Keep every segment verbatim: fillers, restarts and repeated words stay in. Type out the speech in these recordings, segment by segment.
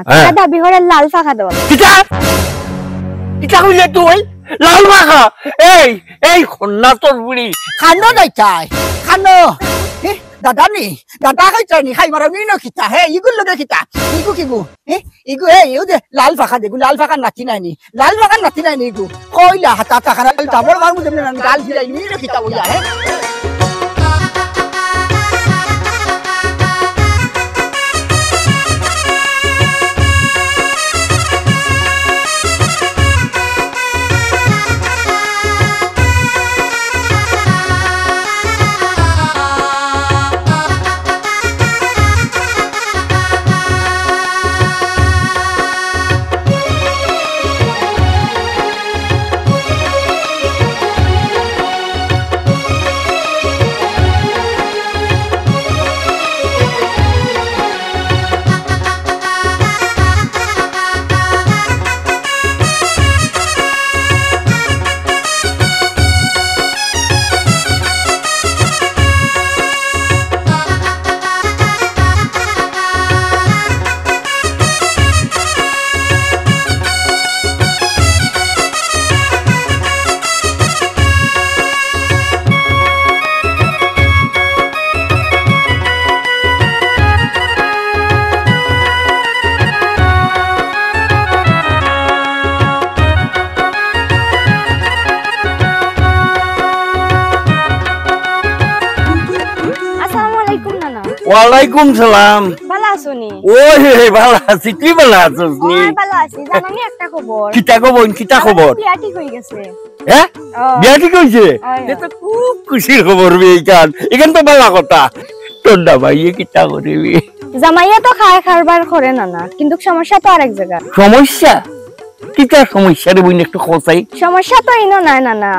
তারা দাবি করে লাল ফাঁকা দেওয়া। কিতা? কিতা কইলে তুই? লাল ফাঁকা? এই, এই কন্যা তোর বুড়ি। খানো নাই তাই? খানো। এ, দাদা নি? দাদা খাইতায় নি? খাই মারা নি ন কিতা? হে, ইগুর লগে কিতা? ইগু কিগু? এ, ইগু, এ, ইগু যে লাল ফাঁকা দেগু, লাল ফাঁকা নাতি নাইনি। লাল ফাঁকা নাতি নাইনি ইগু। কইলা হাতা তাকানা, ডাবল মারমু যেমনে গাল ফিরাই নি ন কিতা বইয়া, হে? আসসালামু আলাইকুম নানা। ওয়ালাইকুম সালাম। ভালা আছো নি? ওই, ভালা আছি, তুই ভালা আছস নি? ওই, ভালা আছি। জানো নি একটা খবর? কিতা খবর, কিতা আমার খবর? বিয়া ঠিক হয়ে গেছে। হ্যাঁ? ও। বিয়া ঠিক হইছে? হয়, হয়। এ তো খুব খুশির খবর বে ইখান। ইখান তো ভালা কথা। তোর জামাইয়ে কিতা করে বে? জামাইয়ে তো খায় কারবার করে নানা, কিন্তু সমস্যা তো আরেক জায়গা। সমস্যা? কিতা সমস্যা রে বইন, একটু কও চাই? সমস্যা তো ইনো নাই নানা।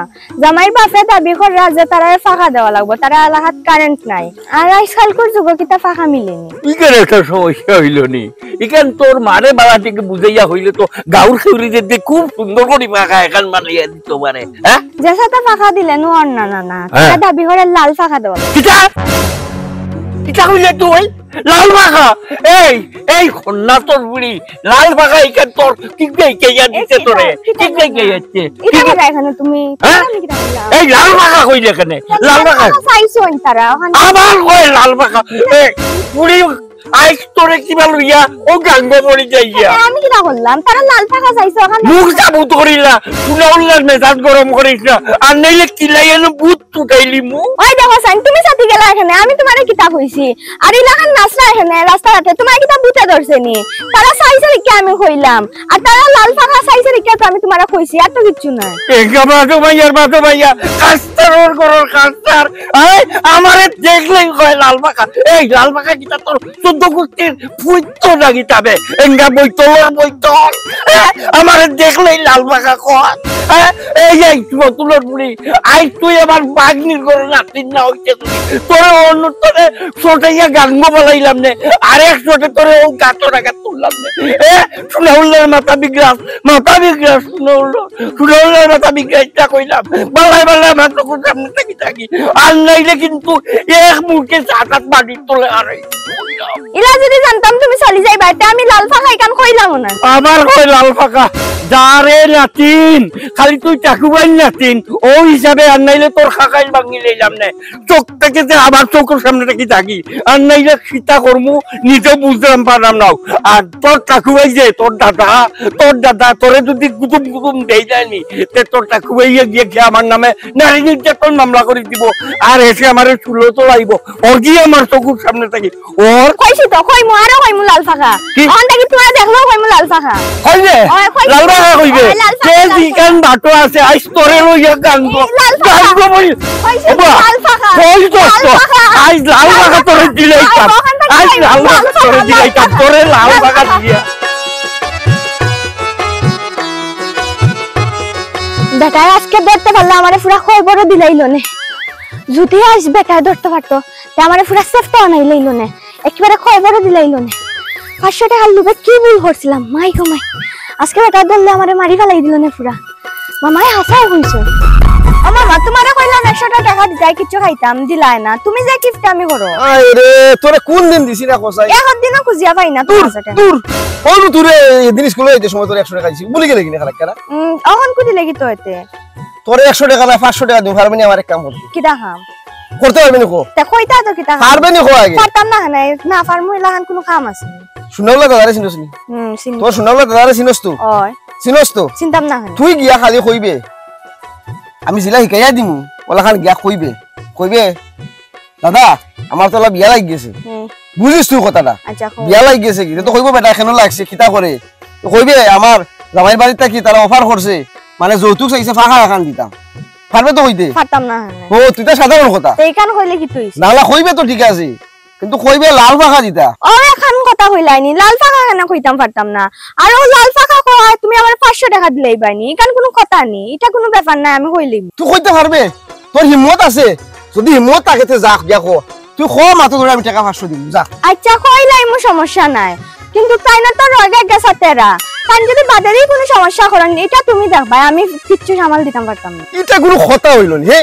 জামাইর বাপে দাবি কররা যে তারারে ফাঁকা দেওয়া লাগবো, তারা এলাকাত কারেন্ট নাই। আর আজকালকুর যুগো কিতা ফাঁকা মিলেনি। ইখান একটা সমস্যা হইল নি। ইখান তোর মারে বালা থেকে বুঝাইয়া হইলে তো গাউর খেউরি যে খুব সুন্দর করি ফাঁকা এখান বানাইয়া দিত পারে, হ্যাঁ? যে সাথে ফাঁকা দিলে নো আর না, না, না। হ্যাঁ। তারা দাবি করে লাল ফাঁকা দেওয়া। কিতা? কিতা কইলে তুই? লাল ফাঁকা? এই, এই কন্যা তোর বুড়ি, লাল ফাঁকা ইখান তোর কিগু কে ইয়া দিছে তোরে? কিতা কিগু কে ইয়া দিছে? ইটা কিতা এখানে তুমি? হ্যাঁ? আমি কিতা করলাম? এই লাল ফাঁকা কইলে কেনে? লাল ফাঁকা। ফাঁকা চাইছো তারা ওখানে। আবার কয় লাল ফাঁকা। এই বুড়ি আইজ তোরে কিবা লইয়া ও গাঙ্গো পড়ি যাইয়া। আরে, আমি কিতা করলাম? তারা লাল ফাঁকা চাইছে ওখানে। মুখ সাবুত করিলা, সুনাউল্লার মেজাজ গরম করিস না। আর নাইলে কিলাই এনে ভূত তুটাইলিমু। ওই দেখো সাইন, তুমি সাথে গেলা এখানে, আমি তোমারে কিতা কইছি? আর ইলাখান নাচরা এখানে রাস্তাঘাটে, তোমার কিতা ভূতে ধরছে নি? তারা চাইছে দেখি আমি কইলাম, আর তারা লাল ফাঁকা চাইছে দেখি তো আমি তোমারে কইছি, আর তো কিচ্ছু না। এঙ্গা বাদো ভাইয়ার বাদো ভাইয়া, কাস্তার ওর করর কাস্তার। এই, আমারে দেখলেই কয় লাল ফাঁকা। এই লাল ফাঁকা কিতা তোর চোদ্দ গোষ্ঠীর পুত্র নাকি তাবে? এঙ্গা বৈতলর বৈতল। এ, আমারে দেখলেই লাল ফাঁকা কয়। এ, এই, এই, বৈতলর বুড়ি, আইজ তুই আমার বাগনির ঘরে নাতিন না হইতে তুই। তোরে অন্য তোরে ছোটাইয়া গাঙ্গো বানাইলাম নে। আরেক ছোটে তোরে ও গাতর আগাত তুললাম নে। এ, সুনাউল্লার মাথা বিগড়াস, মাথা বিগড়াস, সুনাউল্লার, সুনাউল্লার মাথা বিগড়াস, ইটা কইলাম। বালাই বালাই আমার চোখের সামনে থাকি থাকি। আর নাইলে কিন্তু এক মুখে সাত আত মাটির তলে আর এই। ইলা যদি জানতাম তুমি চলি যাইবা, তে আমি লাল ফাঁকা ইখান কইলাম না। আবার কয় লাল ফাঁকা। যা রে নাতিন, খালি তুই টাকুবাইর নাতিন, ও হিসাবে আর নাইলে তোর খাকাইল ভাঙি লইলাম নে। চোখ থেকে যে আবার চোখের সামনে থাকি থাকি, আর নাইলে কিতা করমু নিজে বুঝলাম পারলাম না। আর তোর টাকুবাই যে, তোর দাদা, তোর দাদা, তোরে যদি গুদুম গুদুম দেই যায়নি, তে তোর টাকুবাই গিয়ে গিয়ে আমার নামে নারী নির্যাতন মামলা করে দিব, আর এসে আমারে চুলো চলাইব। ওর কি আমার চকুর সামনে থাকি? ওর কইছি তো, কইমু, আরো কইমু লাল ফাঁকা। কি? অখন থাকি তোমার দেখলেও কইমু লাল ফাঁকা। কইবে? ওই, কইছি। লাল ফাঁকা কইবে? ওই, লাল ফাঁকা, কে লাল ফাঁকা। জিকান বাটো আছে, আইজ তোরে লইয়া গাঙ্গো। এই লাল ফাঁকা। গাঙ্গো বই। কইছি ওবা, লাল ফাঁকা। কই তো লাল তো? ফাঁকা। আইজ লাল লাল ফাঁকা তোরে ফাঁকা। দিলাইতাম। ওখান থেকে আইজ কইমু, লাল ফাঁকা লাল তোরে ফাঁকা, দিলাইতাম। লাল তোরে লাল ফাঁকা ফাঁকা। দিয়া। বেটায় আজকে ধরতে পারলে আমারে পুরা খবরও দিলাইলো নে। যদি আজ বেটায় ধরতে পারতো, তে আমারে পুরা সেফটা বানাই লইলো নে, একেবারে খবরও দিলাইলো নে। পাঁচশো টাকার লোভে কি ভুল করছিলাম, মাই গো মাই। আজকে বেটায় ধরলে আমারে মারি ফালাই দিল নে পুরা। মামায় হাসাও কইছো। ও মামা, তুমারে কইলাম একশো টেকা দিতায়, কিচ্ছু খাইতাম, দিলায় না। তুমি যে কিপটামি করো। আরে, তোরে কুন দিন দিছি না কসাই? এক দিনও খুজিয়া পাই না তুমার দূর, কাছে টেকা। দূর। অনো তোরে এদিন স্কুলে যাইতে সময় তোরে একশো টেকা দিছি। ভুলি গেলে কিনা খারাপ কেনা? উম, অখন কুদি লাগি তো এতে। তোরে একশো টেকা না, পাঁচশো টেকা দিমু, পারবে নি আমার এক কাম করতে? কিতা কাম? করতে পারবে নি কো? তে কইতা তো কিতা কাম? পারবে নি কো আগে? পারতাম না, না, না পারমু, ইলাখান কুনু কাম আছে নি? সুনাউল্লা দাদারে চিনস নি? হুম, চিনি। তোর সুনাউল্লা দাদারে চিনস তো? ওই। চিনস তো? চিনতাম না, না। তুই গিয়া খালি কইবে, আমি যেলা হিকাইয়া দিমু, ওলাখান গিয়া কইবে। কইবে, "দাদা, আমার তো ওলা বিয়া লাগি গেছে।" হুম। বুঝিস তুই কথাটা? আচ্ছা, কও। বিয়া লাগি গেছে কি? তো কইবো, "বেটা, কেন লাগছে? কিতা করে?" তো কইবে, "আমার জামাইর বাড়িত থাকি তারা offer করছে, মানে যৌতুক চাইছে, ফাঁকা এখান দিতাম।" পারবে তো কইতে? পারতাম না, না। ও, তুই তো সাধারণ কথা। তো এইখান কইলে কি তুই? না, না, কইবে তো ঠিক আছে। কিন্তু কইবে লাল ফাঁকা দিতা। ও, এখান কথা কইলায়নি, লাল ফাঁকা কেন কইতাম পারতাম না? আর ও লাল ফাঁকা কয়, তুমি আমার পাঁচশো টেকা দিলাইবায়নি, ইখান কুনু কথা নি, ইটা কুনু ব্যাপার নায়, আমি কইলিমু। তুই কইতে পারবে? তোর হিম্মত আছে? যদি হিম্মত থাকে তে যা, গিয়া ক। তুই ক, মাথা ধরে আমি টেকা পাঁচশো দিমু, যা। আচ্ছা, কইলাইমু, সমস্যা নাই, কিন্তু তাইন তো রগে গেছা তেরা, তাইন যদি বাদেদি কুনু সমস্যা করইন, ইটা তুমি দেখবায়, আমি কিচ্ছু সামাল দিতাম পারতাম না। ইটা কুনু কথা অইলো নি, হে?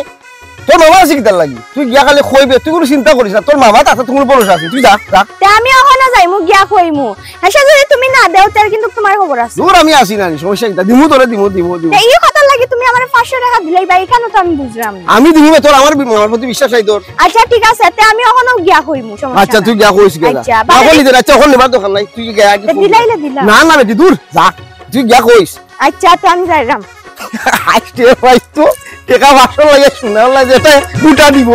তোর মামা আছে কিতার লাগি? তুই গিয়া খালি কইবে, তুই কুনু চিন্তা করিস না, তোর মামা তাতে কুনু ভরসা আছে, তুই যা, যা। তে আমি অখনো যাইমু, গিয়া কইমু। হেষে যদি তুমি না দেও, তে কিন্তু তুমার খবর আছে। দূর, আমি আছি না নি, সমস্যা কিতা? দিমু তোরে, দিমু, দিমু, দিমু। তে ই কথার লাগি তুমি আমারে পাঁচশো টেকা দিলাইবায়, ইখানও তো আমি বুঝলাম না। আমি দিমু বে, তোর আমার বি-, আমার প্রতি বিশ্বাস নাই তোর। আচ্ছা, ঠিক আছে, তে আমি অখনো গিয়া কইমু, সমস্যা আচ্ছা, নাই। তুই গিয়া কইস গেলা। আচ্ছা, না, বাবা। অখন নিতে না, আচ্ছা, অখন নেবার দরকার নাই, তুই গিয়া আগে তে কইস। দিলাইলে দিলাম। না, না, বেটি, দূর, যা, তুই গিয়া কইস। আচ্ছা, তো আমি যাইরাম। আইতে পাইতো, টেকা পাঁচশো লাগে, শোনা লাগে, যেটা গুটা দিব।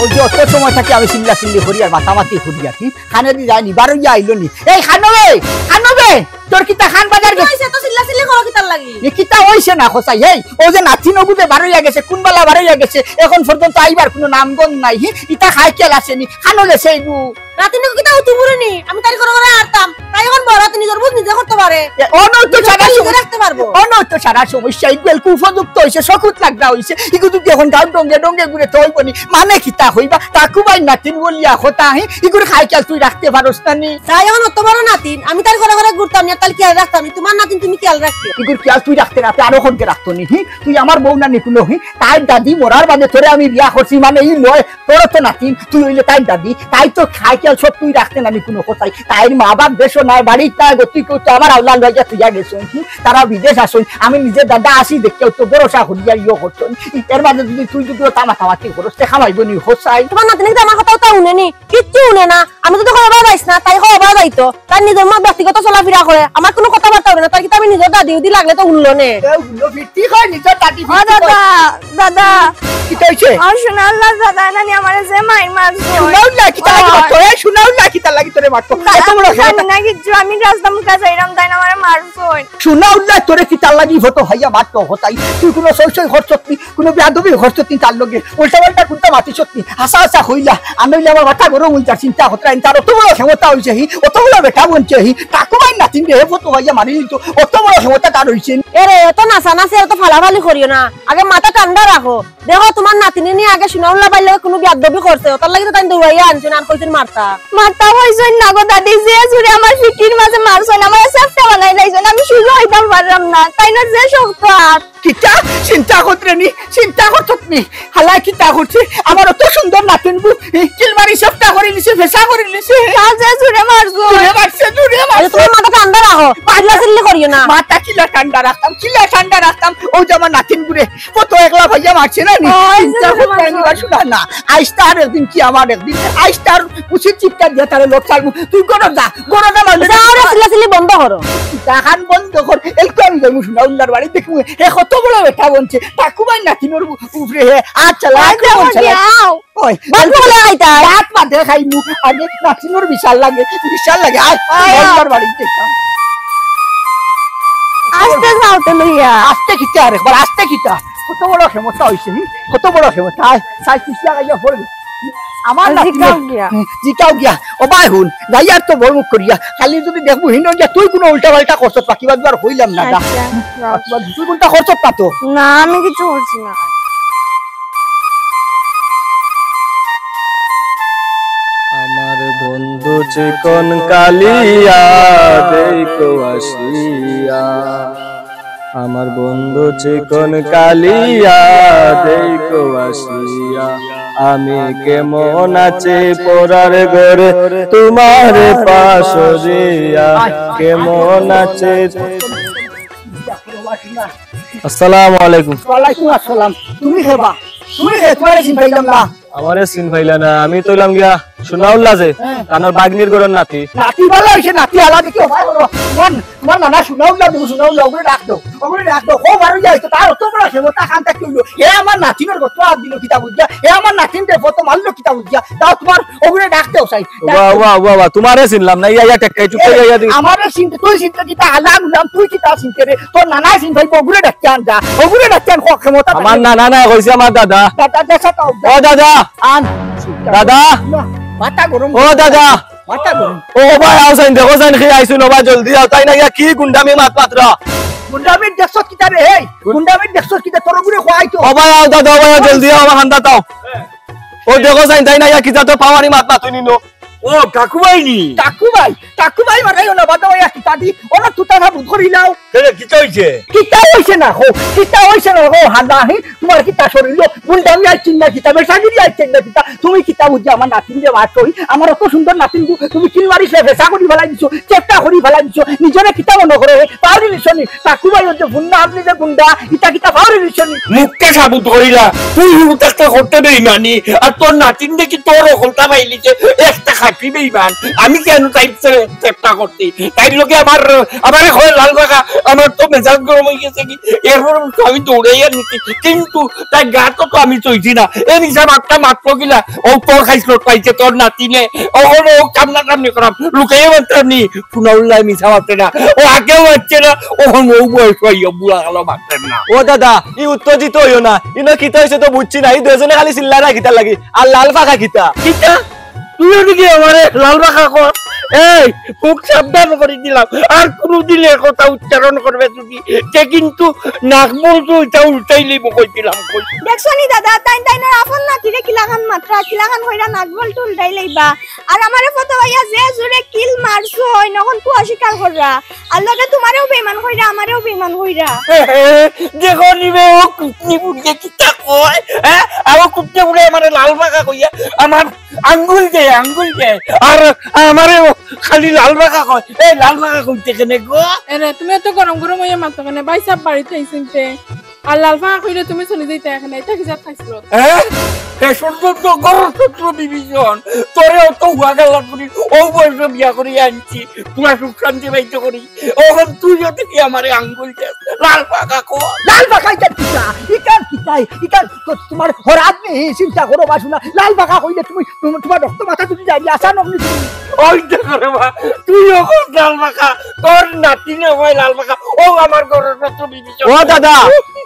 ওই যে অত সময় থাকি আমি চিল্লা চিল্লি করি আর মাতামাতি করি আর কি, কানে দি যায়নি, বারইয়া আইলো নি। এই কানো বে, কানো বে, তোর কিতা কান বাজার গেছে? অইছে তো চিল্লা চিল্লি করো কিতার লাগি? এ কিতা অইছে না কসাই, এই, ও যে নাতিন অগু যে বারইয়া গেছে, কুনবালা বারইয়া গেছে, অখন পর্যন্ত আইবার কুনু নামগন্ধ নাই, হি, ইতা খাই খেয়াল আছে নি, কানো গেছে এগু। নাতিন কিতা উঠি বুড়ি নি? আমি তাইর ঘরে ঘরে আরতাম। তাই অখন বড়, তে নিজর বুঝ নিজে করতে পারে। এ, অনর তো নিজর সারা বুঝ নিজে সমস্যা, রাখতে পারবো। অনর তো সারা সমস্যা। ইগুয়েল কুপযুক্ত অইছে, চকুত লাগা অইছে। ইগু যদি অখন গাঁও ডঙ্গে ডঙ্গে ঘুরে তো অইবো নি। মানে কিতা কইবা? টাকু ভাইর নাতিন বলিয়া কথা, হি? ইগুর খাই খেয়াল তুই রাখতে পারস না নি? তাই অখন অত বড় নাতিন, আমি তাইর ঘরে ঘরে ঘুরতাম নি, তাইলে খেয়াল রাখতাম নি। তুমার নাতিন তুমি খেয়াল রাখতে। ইগুর খেয়াল তুই রাখতে না, তে আরো অখনকে রাখতো নি, হি? তুই আমার বউ না নি কুনু, হি? তাইর দাদি মরার বাদে তোরে আমি বিয়া করছি, মানে ই লয়, তোর তো নাতিন, তুই অইলে তাইর দাদি, তাই তো খাই খেয়াল সব তুই রাখতে না নি কুনু কথাই। তাইর মা বাপ দেশো নাই, বাড়িত নাই, গতি কেউ তো আমার আওলা লইয়া তুইয়া গেছইন, হি? তারা বিদেশ আছইন, আমি নিজে দাদা আছি দেখিয়া তো ভরসা করিয়া ইয়ো করছইন। এর বাদে যদি তুই যদি ওটা মাতামাতি করস, তে কামাইবো নি, হোসাই। তুমার নাতিনে কিতা আমার কথা উতা হুনে নি? কিচ্ছু হুনে না। আমি যদি কই অবায় যাইস না, তাই কয় অবায় যাইতো। তার নিজর মা ব্যক্তিগত চলাফিরা করে, আমার কুনু কথাবার্তা হুনে না। তার কিতা আমি নিজর দাদি উদি লাগলে তো হুনলো নে। এ হুনলো ফিরতি কয় নিজর দাদি ও ফিরতি কয়। দাদা, দাদা। কিতা অইছে? আমার সোনাউল্লার দাদা নানি আমারে যে মাইর মারছে। সোনাউল্লা কিতা লাগি মারতো? এ সোনাউল্লা কিতা লাগি তোরে মারতো? এত বড় আমি জানি না কিচ্ছু, আমি রাস্তা মুখা যাইরাম, তাইন আমারে মারছইন। সোনাউল্লা তোরে কিতার লাগি ফটো হইয়া মারতো হতাই? তুই কুনু সই সই করছত নি, কুনু বেয়াদবি করছত নি তার লগে? উল্টা পাল্টা কুনতা মাতিছত নি? হাছা হাছা কইলা, আর নইলে আমার মাথা গরম অইতার চিন্তা করতে। তার অত বড় ক্ষমতা অইছে হি, অত বড় বেটা বনছে হি, টাকু ভাইর নাতিন রে, হে ফটো হইয়া মারি নিতো, অত বড় ক্ষমতা তার অইছে নি। এরে, অত নাচানাচি, অত ফালাফালি করিও না, আগে মাথা ঠান্ডা রাখো। দেখো, তুমার নাতিনে নি আগে সোনাউল্লা ভাইর লগে কুনু বেয়াদবি করছে, অতার লাগি তো তাইন দৌড়াইয়া আনছইন, আর কইছইন মারতা। মারতা কইছইন না গো দাদি, যে জুরে আমার ফিটির মাঝে মারছইন, আমারে চেপটা বানাই লাইছইন, আমি সোজা অইতাম পাররাম না, তাইনর যে শক্ত হাত। কিতা? চিন্তা করতে নি, চিন্তা করছত নি। হালায় কিতা করছে? আমার অত সুন্দর নাতিন বু, কিল মারি চেপটা করি নিছে, ফেসা করি নিছে। তা যে জুরে মারছইন। জুরে মারছে, জুরে আরে মারছে। তুমার মাথা ঠান্ডা রাখো, চিল্লা চিল্লি করিও না। মাথা কিলা ঠান্ডা রাখতাম, কিলা ঠান্ডা রাখতাম। অউ যে আমার নাতিন গুরে, কত একলা ভাইয়া মারছে না নি? ওই যে চিন্তা করতে নি, মারছে। বা শোনা না। আইজ তার একদিন কি আমার একদিন। আইজ তার উচিত শিক্ষা দিয়া তারে লোক ছাড়বো। তুই ঘরো যা, ঘরো যা মানে। যা, ওরা চিল্লাচিল্লি বন্ধ করো। দাহান বন্ধ কর। এলকু আমি যাইমু সোনাউল্লার বাড়ি দেখমু। হে কত বড় বেটা বনছে। টাকু ভাইর নাতিনর উপরে হে। আচ্ছা, ওই যে আক্রমণ আমার চালায়। যাও। ওই, বাদ বলে আইতাই। ভাত বাদে খাইমু। আগে নাতিনর বিচার লাগে, বিচার লাগে। আয়, আয়। সোনাউল্লার বাড়ি দেখতাম। আস্তে যাও তো লইয়া। আস্তে কিতা আরেকবার, আস্তে কিতা? কত বড় ক্ষমতা অইছে, হুম? কত বড় ক্ষমতা? আয়, সাইজ পিছলা গাইয়া পড়বে। আমার আর নাতি জিকাও গিয়া। হুম, জিকাও গিয়া। ও ভাই হুন, যাইয়ার তো বড় মুখ করিয়া। খালি যদি দেখমু হিনো গিয়া তুই কুনু উল্টা পাল্টা করছত, বাকি বাদ আর কইলাম না, যা। আচ্ছা, যাও। বাকি বাদ তুই কুনটা করছত না তো? না, আমি কিছু করছি না। আমার বন্ধু চিকন কালিয়া দেখো আসিয়া। আমার বন্ধু চিকন কালিয়া, দেখো আসিয়া, আমি কেমন আছি পরার ঘরে, তোমার পাশরিয়া, কেমন আছি? আসসালামু আলাইকুম। ওয়ালাইকুম আসসালাম। তুমি কে বা? তুমি কে? তোমারে চিনতাম না। আমারে চিন পাইলা না? আমি তো অইলাম গিয়া সুনাউল্লা যে, হ্যাঁ। তানর বাগনির ঘরর নাতি। নাতি ভালা অইছে, নাতি হালা দেখি, ওবা, ওবা, তোমার, তোমার নানা সুনাউল্লা দেবো, সুনাউল্লা, ওগুরে ডাক দেও, ওগুরে ডাক দেও। ও বারো যাই তো, তার অত বড় ক্ষমতা কান্তা কি অইলো? এ আমার নাতিনর গত হাত দিল কিতা বুঝিয়া, এ আমার নাতিন দে ফটো মারলো কিতা বুঝিয়া, তাও তোমার ওগুরে ডাক দেও চাই। ওবা, ওবা, ওবা, ওবা, তোমারে চিনলাম না, ইয়া, ইয়া, টেক্কা, চুপ করে ইয়া দি। আমারে চিনতে, তুই চিনতে কিতা হালা গুলাম, তুই কিতা চিনতে রে? তোর নানা চিন ভাই, ওগুরে ডাক আন যা, ওগুরে ডাক আন, ক ক্ষমতা আমার থাকে। নানা না, কইছে আমার দাদা। দাদা, দেশা তাও। ও দাদা। আন। দাদা। না, মাথা গরম। ও দাদা। মাথা গরম। ও ভাই, আও চাইন, দেখো চাইন, কে আইছইন, ও ভাই, জলদি আও। তাইন আইয়া কি গুন্ডামি মাত মাতরা? গুন্ডামির দেখছত কিতা রে, হেই? গুন্ডামির দেখছত কিতা? তোর ওগুরে খোয়াই তো। ও ভাই, আও দাদা, ও ভাই, আও জলদি আও, আমার হান্দাত আও। ও দেখো চাইন, তাইন আইয়া কিতা তো পাওয়ারি মাত মাতইন ইনো। ও, কাকু ভাই নি? কাকু ভাই, কাকু ভাই মারাইও না, বাদে ওই কিতা দি, ওরা তুতা না বুঝ করিলাও। কেনে, কিতা অইছে? কিতা অইছে না, হো, কিতা অইছে না, হো, হালা, হি, তোমার কিতা শরীর, গুন্ডামি আর চিন্না কিতা, বেশাগিরি আর চিন্না কিতা, তুমি কিতা বুঝি আমার নাতিন যে মাত কই, আমার অত সুন্দর নাতিন গু, তুমি কিল মারি সে বেশা করি ফেলাই দিছো, চেষ্টা করি ফেলাই দিছো, নিজরে কিতা মনে করো, হে, পাউরি নিছো নি, কাকু ভাই, ওই যে গুন্ডা, আপনি যে গুন্ডা, ইতা কিতা পাউরি নিছো নি? মুখটা সাবুত করিলা, তুই উতাকটা করতে বেইমানি, আর তোর নাতিন দেখি তোর অকলতা পাইলি যে একটা খাটি বেইমান, আমি কেন তাই চেষ্টা করতে? তাই লোকে আমার, আমারে কয় লাল বাগা, আমার তো মেজাজ গরম হয়ে গেছে কি, এরপর তো আমি দৌড়াইয়া নিছি, কিন্তু তাই গাতো তো আমি চইছি না। এ মিছা মাতটা মাতলো কিলা, ও তোর খাইছলত পাইছে, তোর নাতিনে, ওখানে ও কামনা কামনি করাম, লুকাইয়া মাততাম নি, সুনাউল্লাহ মিছা মাতে না, ও আগেও মাতছে না, ওখানে ও বয়স হইয়া বুড়া কালো মাততাম না। ও দাদা, ই উত্তেজিত হইও না, ইনো কিতা হইছে তো বুঝছি না, ই দুইজনে খালি চিল্লারা কিতা লাগি, আর লাল ফাঁকা কিতা? কিতা? তুই ওদিকে আমারে লাল বাঁকা কর। এই, মুখ সাবধান করি দিলাম। আর কোনোদিন এ কথা উচ্চারণ করবে যদি, তে কিন্তু নাক বল্টু ইটা উল্টাই লইব কইছিলাম কই। দেখছো নি দাদা, তাইন তাইনর আপন নাতিরে কিলাখান মাতরা, কিলাখান কইরা নাক বল্টু উল্টাই লইবা। আর আমারে ফটো ভাইয়া যে জুরে কিল মারছো, অখন তো অস্বীকার কররা। আর লগে তোমারেও বেইমান কইরা, আমারেও বেইমান কইরা। দেখো নিবে ও কুটনি বুড়িয়ে কিতা কয়, হ্যাঁ? আর ও কুটনি বুড়ি আমারে লাল বাঁকা কইয়া, আমার আঙ্গুল দে, আঙ্গুল দে। আর আমারে ও খালি লাল বাঁকা কয়। এই লাল বাঁকা কইতে কেনে গো? এরে, তুমি এত গরম গরম হইয়া মাতো কেনে? ভাই সাহেব বাড়িত আইছইন তে। আর লাল বাঁকা কইলে তুমি চলে যাইতা এখানে। এটা কি জাত খাইছিল? হ্যাঁ? এ সুন্দর তো গরম সূত্র বিভীষণ। তোরে অত হুয়া গেল করি, ও বয়সে বিয়া করি আনছি। পুরা সুখ শান্তি পাইতে করি। অখন তুই যদি কি আমারে আঙ্গুল দে। লাল বাঁকা কয়। লাল বাঁকা ইটা কিতা? ইটা কিতা? ইটা তো তোমার হরাত নেই, চিন্তা করো বাসু না। লাল বাঁকা কইলে তুমি, তুমি, তোমার রক্ত মাথা তুমি যাইবে, আশা নগ্নি তুমি। ওই দেখো রে মা, তুই অখন লাল বাঁকা, তোর নাতিনে হয় লাল বাঁকা, ও আমার ঘরের পাত্র বিভীষণ। ও দাদা,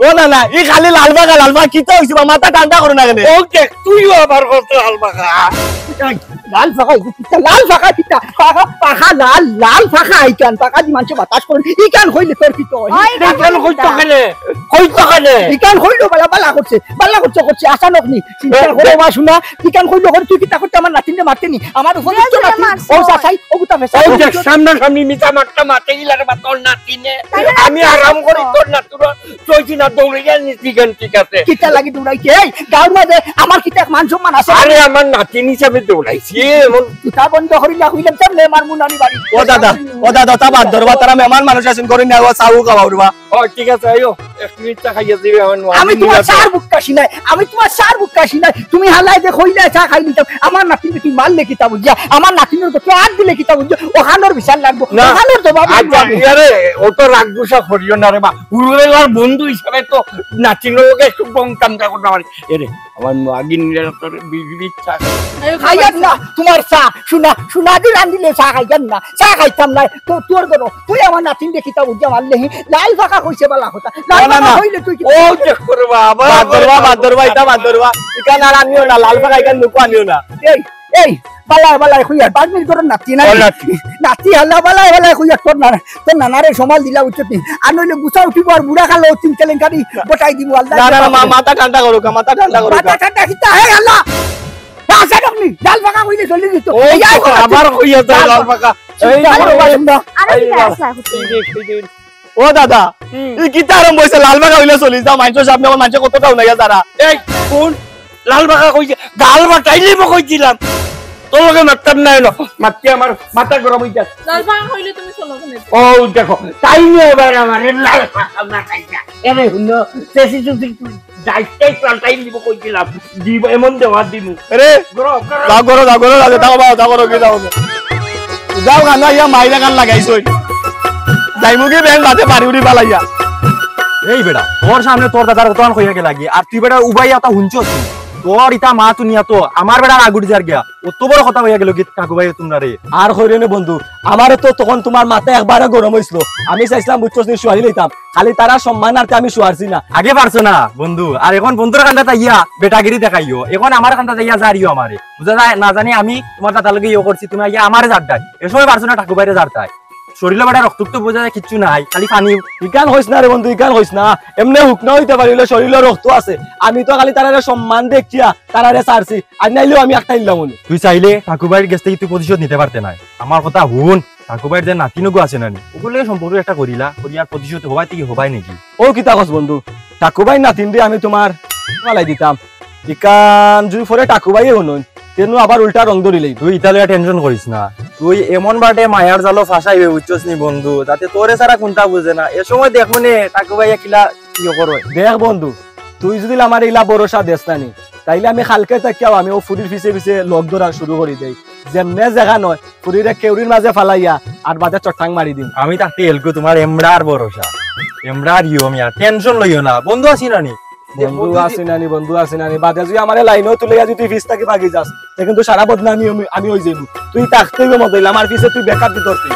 ও না না, ই খালি লাল বাঁকা, লাল বাঁকা কিতা হইছে বা? মাথা ঠান্ডা করো না কেনে? ও দেখ, তুইও আমার ঘরে লাল বাঁকা। লাল ফাঁকা, ইগু কিতা? লাল ফাঁকা কিতা? ফাঁকা, ফাঁকা, লাল, লাল ফাঁকা ইকান। ফাঁকা দি মানষে বাতাস করে। ইকান কইলে তোর কিতা হয়? ওই ইকান কইতো কেনে? কইতো কেনে? ইকান কইলো বালা, বালা করছে। বালা করছে, করছে। আশা নগ্নি। চিন্তা করো বাসু না। ইকান কইলো করে তুই কিতা করতে আমার নাতিনরে মারতে নি? আমার উপযুক্ত নাতি। ও চাচাই, ও গুতা ফেসা। ওই দেখ, সামনাসামনি মিছা মাতটা মাতে গিলা রে বা তোর নাতিনে। আমি আরাম করি তোর নাতুর। চইছি না, দৌড়াইয়া নিছি কেন, ঠিক আছে। কিতা লাগি দৌড়াইছে? এই, গাঁওর মাঝে আমার কিতা এক মান সম্মান আছে? আরে, আমার নাতিন হিসাবে দৌড়াইছি, এমন। কিতা বন্ধ করি না, হইলাম তো মেহমান মুনানি বাড়ি। ও দাদা, ও দাদা, তা বাদ ধরবা, তারা মেহমান মানুষ আছেন, করি না, ও চাউ খাওয়া উঠবা। ও, ঠিক আছে, আইও, এক মিনিট চা খাইয়া দিবে, আমার নোয়া আমি দিন তোমার আছে। চার বুক কাশি নাই, আমি তোমার চার বুক কাশি নাই, তুমি হালাই যে কইলে চা খাই নিতাম, আমার নাতিনরে তুমি মারলে কিতা বুঝিয়া, আমার নাতিনর তো আট দিলে কিতা বুঝিয়া, ওখানোর বিচার লাগবো, না, ওখানোর জবাব আচ্ছা, লাগবো আমি। আরে, ও তো রাগ গুসা করিও না রে বা, হুরুবেলার বন্ধু হিসাবে তো নাতিনর লগে একটু গং তামকা করতে পারি। এরে, আমার নোয়াগিন নিয়ে তোর বিজলি চা খাই। খাইয়ার না, তোমার চা, সোনা, সোনা দি রান্ধিলে চা খাইয়ার না, চা খাইতাম না। তো তোর ঘরো, তুই আমার নাতিনরে কিতা বুঝিয়া মারলে হি, লাল ফাঁকা কইছে বালা কথা। লাল না, না, ফাঁকা না। কইলে তুই কিতা ও, যে করবা, আবার বাদ ধরবা, বাদ ধরবা, ইটা বাদ ধরবা। ইকান আর আনিও না, লাল ফাঁকা ইকান নুকু আনিও না। এই, এই, বালা, বালা, কইয়া, বাগনির ঘরর নাতি না? ও, নাতি। নাতি হালা, বালা, বালা, কইয়া, তোর নানা, তোর নানারে সমাল দিলা উচিত নি। আর নইলে গুছা উঠিব আর বুড়া কালো তিন কেলেঙ্কারি গোটাই দিব, আল্লাহ না, না, না, মা-, মাথা ঠান্ডা করো, মাথা ঠান্ডা করো। মাথা ঠান্ডা কিতা? হে আল্লাহ! আশা নগ্নি, লাল ফাঁকা কইলে চলে দিত। ও, এই আয় তো কথা। আবার কইয়া যায় লাল লাল ফাঁকা। এই লাল ফাঁকা। বাসুন্দা। আরে এই ঠিক লাল আছে, আছে। এই যে, এই যে। ও দাদা, হুম। ই কিতা আরম্ভ অইছে? লাল বাঁকা অইলে চলি যা, মাইনষর সামনে আমার মাইনষে কতটা উনাইয়া যারা। এই, কোন লাল বাঁকা কইছে? গাল বাটাইলে মো কইছিলাম। তোর লগে মাততাম না এলো। মাততে আমার মাথা গরম অই যায়। লাল বাঁকা কইলে তুমি চলো কেনে? ও দেখো, তাই নিয়ে এবার আমার লাল বাঁকা মাথায় যায়। এরে হুনো, চেঁচি চুচি যাইতেই পাল্টাই দিব কইছিলাম। দিব, এমন দেওয়া দিমু। আরে, গরম, গরম। যাও করো, যাও করো, যাও, যাও, যাও করো, কি যাও। যাও, গান ইয়া মাইরা গান লাগাইছো। যাইমু কি বেন বাদে বাড়ি উড়ি বালাইয়া। এই বেটা, তোর সামনে তোর দাদার কতখান কইয়া গেলা গি, আর তুই বেটা উবাইয়া তা হুনছস নি? তোর ইতা মাত হুনিয়া তো আমার বেটা রাগ উঠি যার গিয়া। অত বড় কথা কইয়া গেল কি কাকু ভাই তোমরা রে? আর কইরে নে বন্ধু, আমারও তো তখন তোমার মাথা একবারে গরম অইছিল। আমি চাইছিলাম বুঝছস নি শুয়ারি লইতাম, খালি তারার সম্মানার্থে আমি শুয়ারছি না। আগে পারছো না বন্ধু, আর এখন বন্ধুর কান্দাত আইয়া বেটাগিরি দেখাইও, এখন আমার কান্দাত আইয়া জারিও আমারে। বুঝা যায় না জানি আমি তোমার দাদার লগে ইয়ে করছি, তুমি আইয়া আমারে জারতায়। এ সময় পারছো না ঠাকুর ভাইরে জারতায়। শরীরো বেটা রক্ত তো বুঝা যায় কিচ্ছু নাই, খালি পানি। ইখান কইস না রে বন্ধু, ইখান কইস না। এমনে হুক না অইতে পারিলে শরীরো রক্ত আছে। আমি তো খালি তারারে সম্মান দেখিয়া তারারে ছাড়ছি, আর নাইলেও আমি একটা ইল্লাম মনে। তুই চাইলে ঠাকুর ভাইর গেছ থাকি তুই প্রতিশোধ নিতে পারতে নায়। আমার কথা হুন, ঠাকুর ভাইর যে নাতিনগু আছে না নি, ওগুলো সম্পর্ক একটা করিলা, করিয়ার প্রতিশোধ হবাই থাকি হবাই নাকি? ও কিতা কস বন্ধু, ঠাকুর ভাইর নাতিনরে আমি তোমার ফালাই দিতাম। ইখান যদি পরে ঠাকুর ভাইয়ে হুনইন, তেনু আবার উল্টা রং ধরিলেই। তুই ইতা লইয়া টেনশন করিস না, তুই এমন বাটে মায়ার জালো ফাঁসাইবে বুঝছস নি বন্ধু, যাতে তোরে ছাড়া কুনটা বুঝে না। এ সময় দেখ মনে ঠাকুর ভাইয়া কিলা ইয়ে করো। দেখ বন্ধু, তুই যদি আমারে ইলা ভরসা দেস না নি, তাইলে আমি কালকে থাকিয়াও আমি ও ফুরির পিছে পিছে লগ ধরা শুরু করি দেই। যেমনে জাগা নয়, ফুরিরে কেউরির মাঝে ফালাইয়া আর বাদে চট্টাং মারি দিম। আমি থাকতে এলকু তোমার এমরার ভরসা, এমরার ইয়ো মিয়া, টেনশন লইও না, বন্ধু আছি না নি? বন্ধু আছি না নি, বন্ধু আছি না নি? বাদে যদি আমারে লাইনও তুলিয়া যদি পিছ থাকি ভাগি যাস, তে কিন্তু সারা বদনামি আমি, আমি অই যাইমু। তুই থাকতে অইবো মদইল, আমার পিছে তুই ব্যাকআপ দি ধরতে।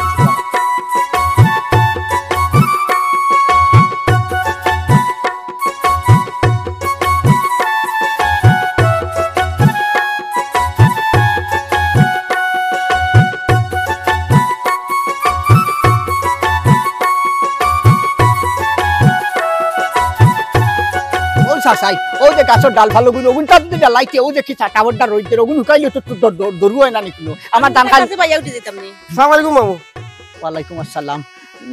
ও চাচাই, ও যে গাছর ডাল ফালগুন, ওগুন তার দিকে লাইতে, ও যে কি চাটা বড্ডা রইতে, ওগুন হুকাইলে তো, তো দ-, দ-, দরু হয় না নি কুনু। আমার ধান খাই কাছে পাইয়া উঠি দিতাম নি। সালাম আলাইকুম মামু। ওয়ালাইকুম আসসালাম।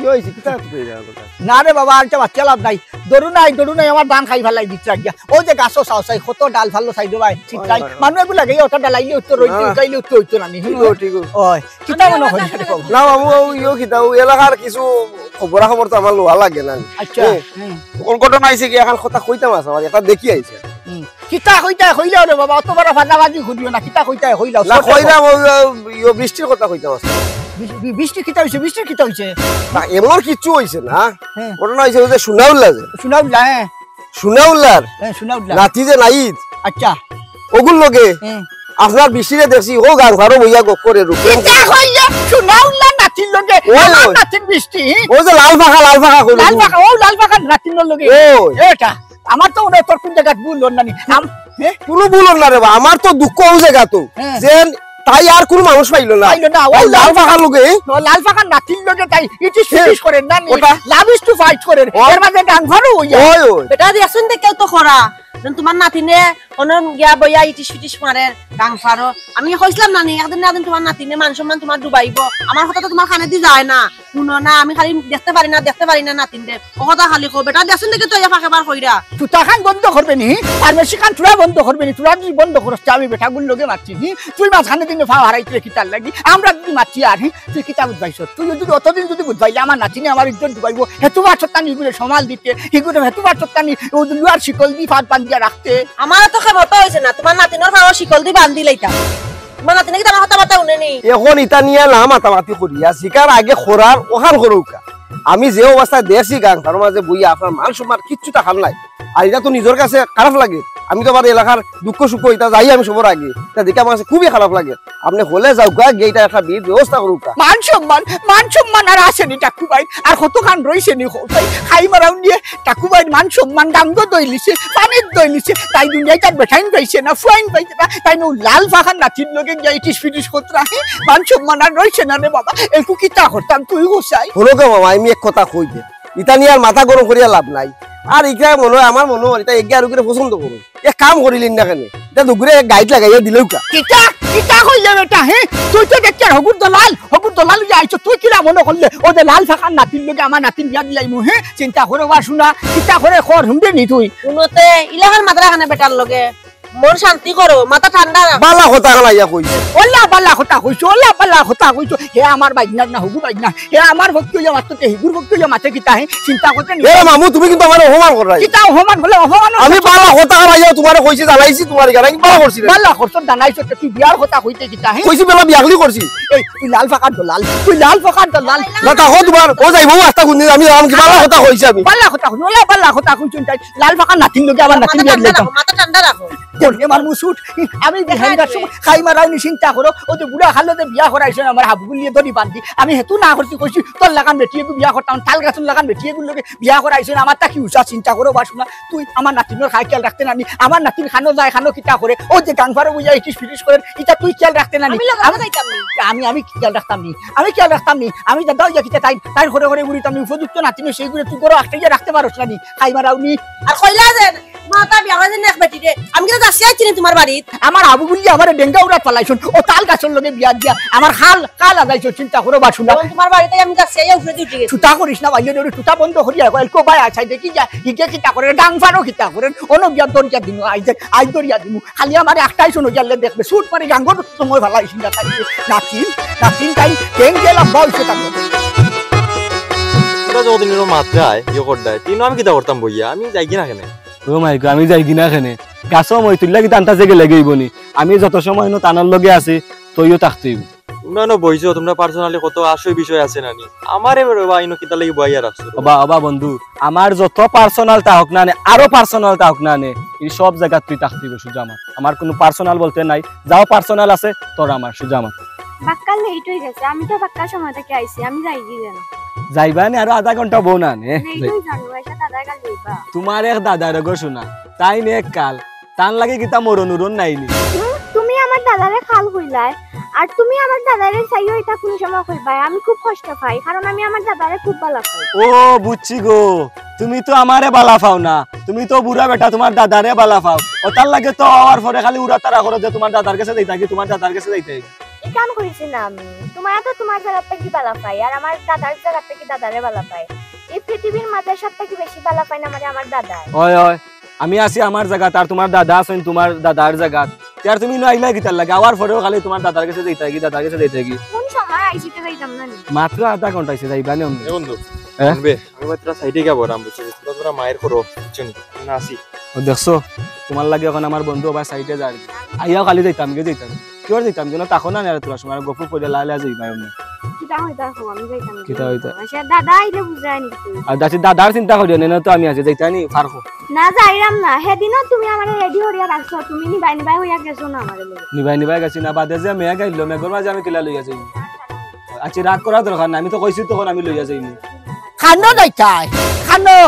ইয়ে হইছে, কিতা তুই এরা কথা? না রে বাবা, আর তো বাচ্চা লাভ নাই। দরু নাই, দরু নাই, আমার ধান খাই ফালাই দিচ্ছে আজ্ঞা। ও যে গাছও চাও চাই, কত ডাল ফাললো চাই রে ভাই, ঠিক নাই। ওই, ওই। মানুষ এগুলো লাগে, ওটা ডালাইলে উত্তর রইতে, না, না। উঠাইলে উত্তর হইতো না নি। ঠিক ও, ঠিক ও। ওই, কিতা মনে হয়? না মামু, ও ইয়ো কিতা, ও এলাকার কিছু খবরাখবর তো আমার লওয়া লাগে না। আচ্ছা, হ্যাঁ। হুম। ওর ঘটনা আইছে কি, এখন কথা কইতাম আছে, আমার এটা দেখি আইছে। হুম। কিতা কইতায় কইলাও রে বাবা, অত বড় ফাঁকাবাজি করিও না, কিতা কইতায় কইলাও, না, ছোট কইলাম, কথা। ওই, ওই, ওই, বৃষ্টির কথা কইতাম আছে। বৃ-, বৃ-, বৃষ্টি কিতা হইছে, বৃষ্টির কিতা হইছে? না, এমন কিচ্ছু হইছে না। হ্যাঁ। ঘটনা হইছে ওই যে সুনাউল্লা যে। সুনাউল্লা, হ্যাঁ। সুনাউল্লার হ্যাঁ, সুনাউল্লা। নাতি যে নাইত। আচ্ছা। ওগুর লগে হুম। আপনার বৃষ্টিরে দেখছি, ও গাং ফারো বইয়া গপ করে রূপে। কিতা কইলে? সুনাউল্লা নাতির লগে ওই, আমার ওই। নাতির বৃষ্টি। ওই যে লাল পাখা, লাল পাখা কইলো লাল তুমি। পাখা, ও লাল পাখা নাতির লগে। ওই। এটা। আমার তো মনে হয় তোর কোন জায়গায় ভুল অর না নি। আম-, হ্যাঁ? কোনো ভুল অর না রে বা, আমার তো দুঃখ ওই জায়গা তো। হ্যাঁ। যে তাই আর কোনো মানুষ পাইলো না। পাইলো না, ওই ওই লাল লাল পাখার লগে। ও লাল পাখার নাতির লগে তাই ইটিস হ্যাঁ। ফিটিস করে না নি। ওটা? Love is to fight করে। ও। এর মাঝে গাং ফারো হইয়া। ওই, ওই। বেটা দেখছইন তো কেউ তো খরা। যেন তোমার নাতিনে অনন গিয়া বইয়া ইটিস ফিটিস মারে, গাং ফারো। আমি কইছিলাম না নি, একদিন না একদিন তোমার নাতিনে মান সম্মান তোমার ডুবাইবো। আমার কথা তো তোমার কানে দি যায় না। হুনো না, আমি খালি দেখতে পারি না, দেখতে পারি না নাতিনরে। ও কথা খালি কও, বেটা, দেখছইন দেখি তো ইয়া ফাঁকে বার কইরা। তুতা খান বন্ধ করবে নি, ফার্মেসি খান তোরা বন্ধ করবে নি, তোরা যদি বন্ধ করস, তে আমি বেটাগুর লগে মারছি নি, তুই মাঝখানে দিনে ফাও হারাইতে কিতার লাগি, আমরা যদি মারছি আর হি, তুই কিতা বুঝবাইছ? তুই যদি অতদিন যদি বুঝবাইলে আমার নাতিনে আমার ইজ্জত ডুবাইবো, হেতু বার সত্তা নি গুলো সমাল দিতে, হিগুলো হেতু বার সত্তা নি, ও লুয়ার শিকল দি ফাঁদ বান্ধিয়া রাখতে। আমার তো ক্ষমতা হইছে না, তোমার নাতিনর ফাও শিকল দি বান্ধি লইতাম। তোমার নাতিনে কি তোমার কথাবার্তা হুনে নি? এখন ইতা নিয়া না মাতামাতি করিয়া, যেখান আগে করার, ওখান করউক্কা। আমি যে অবস্থায় দেখছি গাং ফারোর মাঝে বইয়া আপনার মান সম্মান কিচ্ছু থাকার নাই। আর ইটা তো নিজর কাছে খারাপ লাগে। আমি তো আমার এলাকার দুঃখ সুখ ইতা যাই আমি সবার আগে। ইতা দেখে আমার কাছে খুবই খারাপ লাগে। আপনে হলে যাউক্কা, গিয়া ইটা একটা বিহিত ব্যবস্থা করউক্কা। মান সম্মান, মান সম্মান আর আছে নি টাকু ভাই? আর কতখান রইছে নি কও? তাই খাই মারাও নিয়ে টাকু ভাইর মান সম্মান গাঙ্গ দইলিছে, পানির দইলিছে। তাই দুনিয়ায় তার বেটাইন পাইছে না, ফুয়াইন পাইছে না। তাই নু লাল ফাখার নাতির লগে গিয়া ইটিস ফিটিস করতরা। মান সম্মান আর রইছে না রে বাবা। একু কিতা করতাম তুই গোসাই? হুনো গো মামা, আমি এক কথা কই দে। ইতা নিয়া আর মাথা গরম করিয়া লাভ নাই। আর ইকরা মনো অয়, আমার মনো অয়, ইতা এগিয়ে আর উগরে পছন্দ করো। এক কাম করিলিন না কেনে? ইতা দুগুরে এক গাইড লাগাইয়া দিলেও কা? কিতা, কিতা কইলে বেটা, হে? তুই তো দেখি আর হগুর দলাল, হগুর দলাল অইয়া আইছো। তুই কিলা মনো করলে, অউ যে লাল ফাকার নাতির লগে আমার নাতিন বিয়া দিলাইমু, হে? চিন্তা করো বা শুনা, কিতা করে কর, হুনবে নি তুই? হুনো তে, ইলাখান মাতরা কেনে বেটার লগে? মন শান্তি করো, মাথা ঠান্ডা রাখো। বালা কথা খান আইয়া কইছে। অলা বালা কথা কইছো, অলা বালা কথা কইছো। হে আমার বাইগনার না, হগু বাইগনা। হে আমার ভক্তি অইয়া মাততে, হিগুর ভক্তি অইয়া মাতে কিতা হে? চিন্তা করতে নি। এ মামু, তুমি কিন্তু আমারে অপমান কররায়। কিতা অপমান অইলে অপমান অইলে আমি বালা কথা খান আইয়া তুমারে কইছি, জানাইছি তুমারে, আমি বালা করছি না। বালা করছো, জানাইছো, তে তুই বিয়ার কথা কইতে কিতা হে? কইছি বেলা বিয়া খালি করছি। এই, তুই লাল ফাকার দলাল, তুই লাল ফাকার দলাল। না, তা হো তুমার, ও যাইবো আস্তা কুনদিন, আমি যাইরাম কি বালা কথা কইছি আমি। বালা কথা কইছো, অলা বালা কথা কইছো, তাই লাল ফাকার নাতিন লগে আমার নাতিন বিয়া দিলাইতাম। মাথা ঠান্ডা রাখো। বললে আমার মুসুট, আমি বিহাইন্দার সময় খাই মারাও নি চিন্তা করো, অউ যে বুড়া খালো যে বিয়া করাইছইন আমার হাবুগুলিয়ে দড়ি বান্ধি, আমি হেতু না করছি, কইছি তোর লাখান বেটি এগু বিয়া করতাম, তাল গাছর লাখান বেটি এগুর লগে বিয়া করাইছইন, আমার তা কি উষা চিন্তা করো বা শুনা, তুই আমার নাতিনর খায় খেয়াল রাখতে নানি, আমার নাতিন খানো যায়, খানো কিতা করে, অউ যে গাংফারো বইয়া ইটিস ফিটিস করের, ইতা তুই খেয়াল রাখতে নানি। আমি লগে আমি, যাইতাম নি। আমি, আমি খেয়াল রাখতাম নি, আমি খেয়াল রাখতাম নি, আমি দাদা অইয়া কিতা তাই, তাই করে করে বুড়ি তো আমি উপযুক্ত নাতিন, সেই ঘরে তুই ঘরো আটকাইয়া রাখতে পারস না নি, খাই মারাও নি। আর কইলা যে মাতা বিয়া করে দেন এক বেটি রে। আমি কিতা যাচ্ছি আইছি নি তুমার বাড়িত? আমার হাবুগুলি আমারে ডেঙ্গা উড়াত ফালাইছইন। অউ তাল গাছর লগে বিয়া দিয়া আমার খাল, খাল আগাইছো চিন্তা করো বা শুনা। যখন তুমার বাড়িত আমি যাচ্ছি আইয়া উপরে উঠি গেছি। ছুতা করিস না ভাই, ওরে ছুতা বন্ধ করিয়া কয়, কো ভাই আছাই দেখি যা, হিগে কিতা করের, গাংফারো কিতা করের, অনো বিয়া দরিয়া দিমু, আইজ, আইজ দরিয়া দিমু। খালি আমারে একটাই শুনো গেলে দেখবে, ছুট মারি গাঙ্গর সময় ফালাইছি না তাই। নাতিন, নাতিন তাই, ডেঙ্গে লম্বা অইছে তার। তোরা যতদিন এরকম মাত্রায় ইয়ে করদায়, তিন আমি কিতা করতাম বইয়া, আমি যাইগি না কেনে? ও মাই গো, আমি যাইগি না কেনে? গাছো মই তুললা কিতা আনতা যে গেলে গইব নি? আমি যত সময় ইনো তানর লগে আছি, তইও থাকতে অইব। তুমরা ইনো বইছো, তুমরা personally কত আশয় বিষয় আছে না নি? আমারে বা ইনো কিতা লাগি বইয়া রাখছো? ওবা, ওবা বন্ধু, আমার যত personal তা হোক না নে, আরো personal তা হোক না নে, এই সব জাগাত তুই থাকতে অইব সুজা আমার। আমার কুনু personal বলতে নাই, যাও personal আছে তোর আমার সুজা আমার। বাক্কা late অই গেছে, আমি তো বাক্কা সময় থাকি আইছি, আমি যাইগি যেন। যাইবা নি? আরো আধা ঘন্টা বও না নে। Late অই যানো, একটা দাদা কাল যাইবা। তুমার এক দাদারে গো শুনা, তাইন এক কাল, তান লাগি কিতা মরণ উরণ নাই নি? হুম, তুমি আমার দাদারে কাল কইলায়, আর তুমি আমার দাদারে চাইও ইতা কুন সময় কইবায়? আমি খুব কষ্ট পাই, কারণ আমি আমার দাদারে খুব বালা পাই। ও বুঝছি গো, তুমি তো আমারে বালা পাও না, তুমি তো বুড়া বেটা, তুমার দাদারে বালা পাও। অতার লাগি তো আওয়ার পরে খালি উড়াতাড়া করো যে তুমার দাদার গেছে যাইতাগি, তুমার দাদার গেছে যাইতাগি। ই কাম করিছি না আমি। তুমারে তো তুমার জাগাত থাকি বালা পাই, আর আমার দাদার জাগাত থাকি দাদারে বালা পাই। ই পৃথিবীর মাঝে সব থাকি বেশি বালা পাইন আমারে আমার দাদায়। অয়, অয়, আমি আছি আমার জাগাত, আর তুমার দাদা আছইন তুমার দাদার জাগাত। তে আর তুমি ইনো আইলায় কিতার লাগি? আওয়ার পরেও খালি তুমার দাদার গেছে যাইতাগি, দাদার গেছে যাইতাগি। কুন সময় আইছি তে যাইতাম না নি? মাত্র আধা ঘন্টা অইছে, যাইবা নি অমনি? এ বন্ধু, হ্যাঁ? হুনবে, আমি মাত্র সাইডে গিয়া বরাম, বুঝছো? তোমরা মায়ের করো, বুঝছো নি? আমি না আছি। ও দেখছো, তুমার লাগি অখন আমার বন্ধু আবার সাইডে যার। আইয়াও খালি যাইতাম গি, যাইতাম। কিওর যাইতাম গি? না, তখন না, আর তোরা সময় গফুর করে লালে আজ যাইবা এমনি। কিতা হইতা কও, আমি যাইতাম গি। কিতা হইতা? আচ্ছা, দাদা আইলে বুঝায় নি তুই? আর দাসি দাদার চিন্তা করিও না, না তো আমি আছি, যাইতা নি, পারবো। না, যাইরাম না। হেদিনও তুমি আমারে ready করিয়া রাখছো, তুমি নিবাই নিবাই হইয়া গেছো না আমারে লইয়া। নিবাই নিবাই গেছি না, বাদে যে মেঘ আইলো, মেঘর মাঝে আমি কিলা লইয়া যাইমু? আচ্ছা, রাগ করার দরকার নাই, আমি তো কইছি তখন আমি লইয়া যাইমু। খানো যাইতায়, খানো।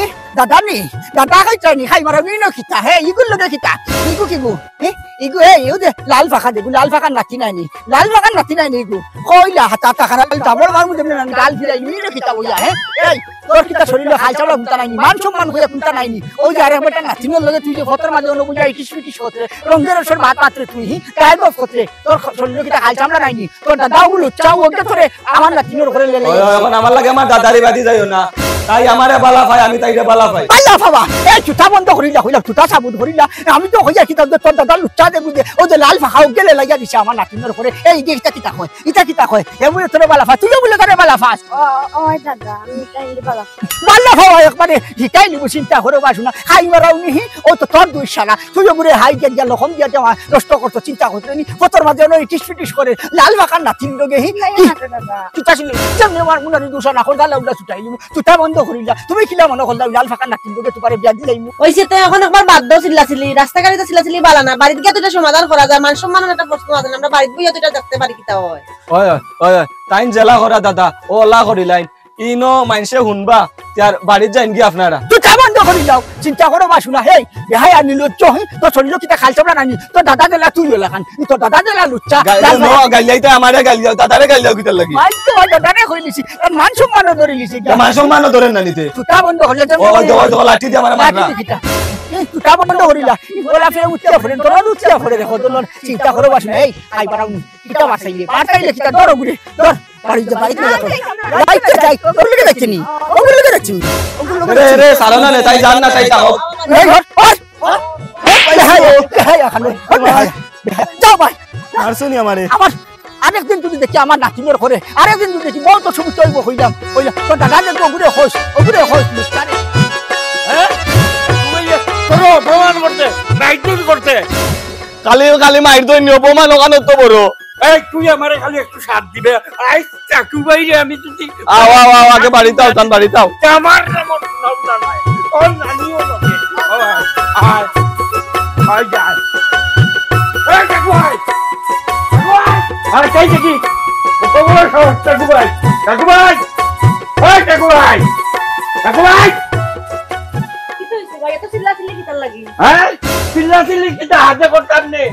এ, দাদা নি, দাদা খাইতায় নি, খাই মারা মিনো কিতা, হে, ইগুর লগে কিতা, ইগু কিগু, এ, ইগু, এ, ইগু যে লাল ফাকা দেগু, লাল ফাকার নাতি নায় নি, লাল ফাকার নাতি নায় নি ইগু। কইলা হাতা টাকা না, ডাবল মারমু দেমনে না, গাল ফিরাই মিনো কিতা বইয়া, হে? এই, তোর কিতা শরীরো খাইছালা কুন্তা নাই নি, মান সম্মান কইয়া কুন্তা নাই নি। অউ যে আরেক বেটা নাতিনর লগে তুই যে ফতর মাঝে অনো বইয়া ইটিস পিটিস করতে, রঙ্গের সর ভাত পাত্রে তুই, হি, গায়ে গফ করতে, তোর খ-, শরীরো কিতা খাইছামলা নাই নি? তোর দাদা ওগুলো চাও ওকে তোরে আমার নাতিনর ঘরে লেলে ওই, ওই, অখন আমার লাগি আমার দাদারে বাদি যাইও না। তাই আমারে বালা পায়, আমি তাইরে বালা পাই। বালা পাবা। এই চুতা বন্ধ করিলা, কইলাম চুতা সাবুত করিলা। আমি তো কইয়া কিতা তোর দাদা লুচ্চা দেবু দে। অউ যে লাল ফাকা ওকে লেলাইয়া দিছে আমার নাতিনর ঘরে। এই যে ইতা কিতা কয়? ইতা কিতা কয়? এমনে তোরে বালা পায়। তুইও বুলে তারে বালা পাস। ও, ও, ওই দাদা, আমি তাইরে বালা পাই। বালা পাওয়া একবারে হিকাই নিবো, চিন্তা করো বা শুনা। খাই মারাও নিহি, ও তো তোর দুই শালা। তুইও বুলে হাই গিয়া গিয়া লখম দিয়া দেওয়া, নষ্ট করতো, চিন্তা করতো নি। ফতর মাঝে অনো ইটিস পিটিস করে। লাল ফাকার নাতিন লগে হি। না, না, না, দাদা। কিতা ছিল? যেমনে আমার মুনারি দুষা না, খোদা লাউলা ছুটাই নিবো। চুতা বন্ধ করিলা। তুমি কিলা মনো করলা, লাল ফাকার নাতিন লগে তুমারে বিয়া দিলাইমু? ওই সে তো অখন একবার বাদ দাও চিল্লাচিল্লি। রাস্তাঘাটে তো চিল্লাচিল্লি বালা না। বাড়িত গিয়া তো ইটা সমাধান করা যায়। মান সম্মানর একটা প্রশ্ন আছে না। আমরা বাড়িত বইয়া তো ইটা দেখতে পারি কিতা অয়। অয়, অয়, অয়, অয়। তাইন জেলা করা দাদা। ও অলা করিলাইন। ইনো মানষে হুনবা, তে আর বাড়িত যাইন গি আপনারা? তুতা বন্ধ করিলাও, চিন্তা করো বা শুনা, হেই, বেহায়া নির্লজ্জ, হে, তোর শরীরো কিতা খাল চামড়া নানি, তোর দাদা যেলা তুই ওলাখান, তোর দাদা যেলা লুচ্চা, গাইলে গাল ন, গাইলাইতে আমারে গাইলাও, দাদারে গাইলাও কিতার লাগি? মাই তো দাদারে কইলিছি, আর মান সম্মানও ধরিলিছি। মান সম্মানও ধরের না নি তে। তুতা বন্ধ করিলাও, ও, ও, ও, লাঠি দি আমারে মার না। লাঠি দি কিতা? এই তুতা বন্ধ করিলা, ওলা ফের উঠতে পড়ে, তোরা উঠতে পড়ে দেখো, তোর চিন্তা করো বা শুনা, এই, আই বাড়াও নি। কিতা বাড়াইলে? বাড়াইলে কিতা? ধরো ঘুরে, ধর। বাড়িত যা, বাড়িত যা, ধর। বাড়িত যাই, ওগুর লগে যাচ্ছি নি? ওগুর লগে যাচ্ছি নি? রে, রে, সারা না রে, তাই যান না, তাই যাও। এই, ধর, ধর। এই, এই, এই, এই, এই, এই, যাও ভাই। মারছো নি আমারে? আমার আরেকদিন যদি দেখি আমার নাতিনর করে, আরেকদিন যদি দেখি, বউত অসুবিধা অইবো, কইলাম, কইলাম, তোর দাদা যে ওগুরে কইস, ওগুরে কইস, বুঝছস নি? হ্যাঁ? তুমি ইয়ে করো, অপমান করতে, মাইর করতে। খালি, খালি মাইর দই নি, অপমান ওখানে তো বড়। এই, তুই আমারে খালি একটু সাথ দিবে। আই, চাকু ভাই রে, আমি যদি আও, আও, আও, আগে বাড়িত আও, তান বাড়িত আও। আমার নাম নাম না নাই। তোর নানিও বটে। আয়, আয়, আয়, যা। এই, চাকু ভাই। চাকু ভাই। আরে, কই দেখি? কত বড় সাহস, চাকু ভাই। চাকু ভাই। এই, চাকু ভাই। চাকু ভাই। কিতা অইছে ভাই? এত চিল্লাচিল্লি কিতার লাগি? হ্যাঁ? চিল্লাচিল্লি কিতা হাতে করতাম নে?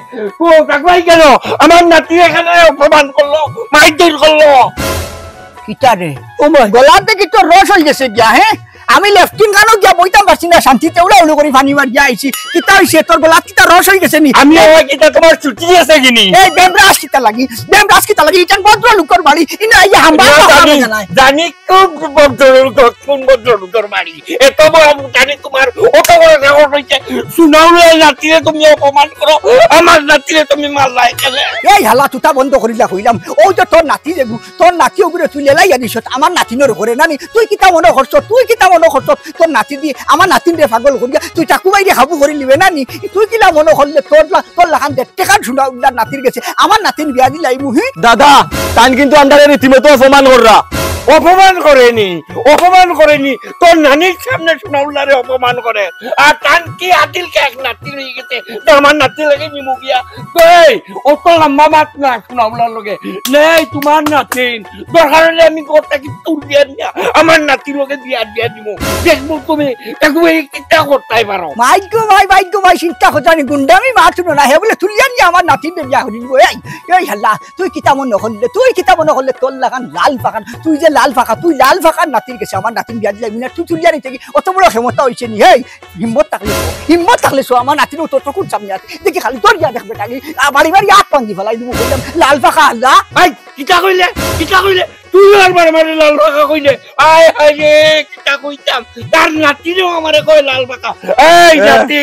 ও, কাকুয়াই কেন? আমার নাতি এখানে অপমান করলো, মারধর করলো। কিতা রে? ও মা। গলাত দেখি তোর রস অই গেছে গিয়া, হ্যাঁ? আমি লেফটিন খানো গিয়া বইতাম পারছি না শান্তিতে, উড়া উড়ু করি পানি মারিয়া আইছি। কিতা অইছে? তোর গলাত কিতা রস অই গেছে নি? আমি আবার কিতা তোমার ছুটি আছে কিনি? এই বেমরাস কিতা লাগি? বেমরাস কিতা লাগি? ইটান ভদ্র লোকর বাড়ি। ইনো আইয়া হাম্বা না, হাম্বা জানি, জানায়। জানি কোন ভদ্র লোক, কোন ভদ্র লোকর বাড়ি। এত বড় মুটানি তোমার, অত বড় সাহস অইছে, সুনাউল্লার নাতিরে তুমি অপমান করো, আমার নাতিরে তুমি মারলায় কেনে? এই হালা, তুতা বন্ধ করিলা কইলাম। অউ যে তোর নাতি রেগু, তোর নাতি ওগুরে তুই লেলাইয়া দিছস, আমার নাতিনর ঘরে নানি। তুই কিতা মনো করছস? তুই কিতা মনো করছস? তোর নাতি দি আমার নাতিনরে পাগল করিয়া তুই চাকু ভাইরে কাবু করি নিবে নানি? তুই কিলা মনো করলে তোর লা-, তোর লাখান দেড় টেকার সুনাউল্লার নাতির গেছে আমার নাতিন বিয়া দিলাইমু, হি? দাদা, তাইন কিন্তু আমরারে রীতিমতো অপমান কররা। অপমান করেনি, অপমান করেনি। তোর নানির সামনে সুনাউল্লারে অপমান করে। আর তান কি আদিল কে এক নাতিন অই গেছে। তো আমার নাতির লাগি নিমু গিয়া। এই, অত লম্বা মাত না সুনাউল্লার লগে। নেই, তোমার নাতিন। দরকার অইলে আমি ঘর থাকি তুলিয়া নিয়া আমার নাতির লগে বিয়া দিয়া দিমু। দেখমু তুমি, দেখমু এই কিতা করতায় পারো। মাইগো ভাই, মাইগো ভাই, চিন্তা করছো নি, গুন্ডামি মাত হুনো না। হে বুলে তুলিয়া নিয়া আমার নাতিনরে বিয়া করি নিবো। এই, এই হালা, তুই কিতা মনো করলে, তুই কিতা মনো করলে, তোর লাখান লাল পাখান, তুই যে লাল পাখা, তুই লাল পাখার নাতির গেছে আমার নাতিন বিয়া দিলাইবি না, তুই তুলিয়া নিতে কি অত বড় ক্ষমতা অইছে নি? হেই, হিম্মত থাকলে কও, হিম্মত থাকলে কও, আমার নাতিনরে তোর চকুর সামনে আছে, দেখি খালি তোর গিয়া দেখবে টাকি, আ, বাড়ি বাড়ি আত ভাঙ্গি ফালাই দিমু, কইলাম, লাল পাখা হালা। এই, কিতা কইলে? কিতা কইলে? তুই আর বারে বারে লাল পাখা কইলে? আয় হায় রে, কিতা কইতাম? তার নাতিরেও আমারে কয় লাল পাখা। এই এ। জাতি,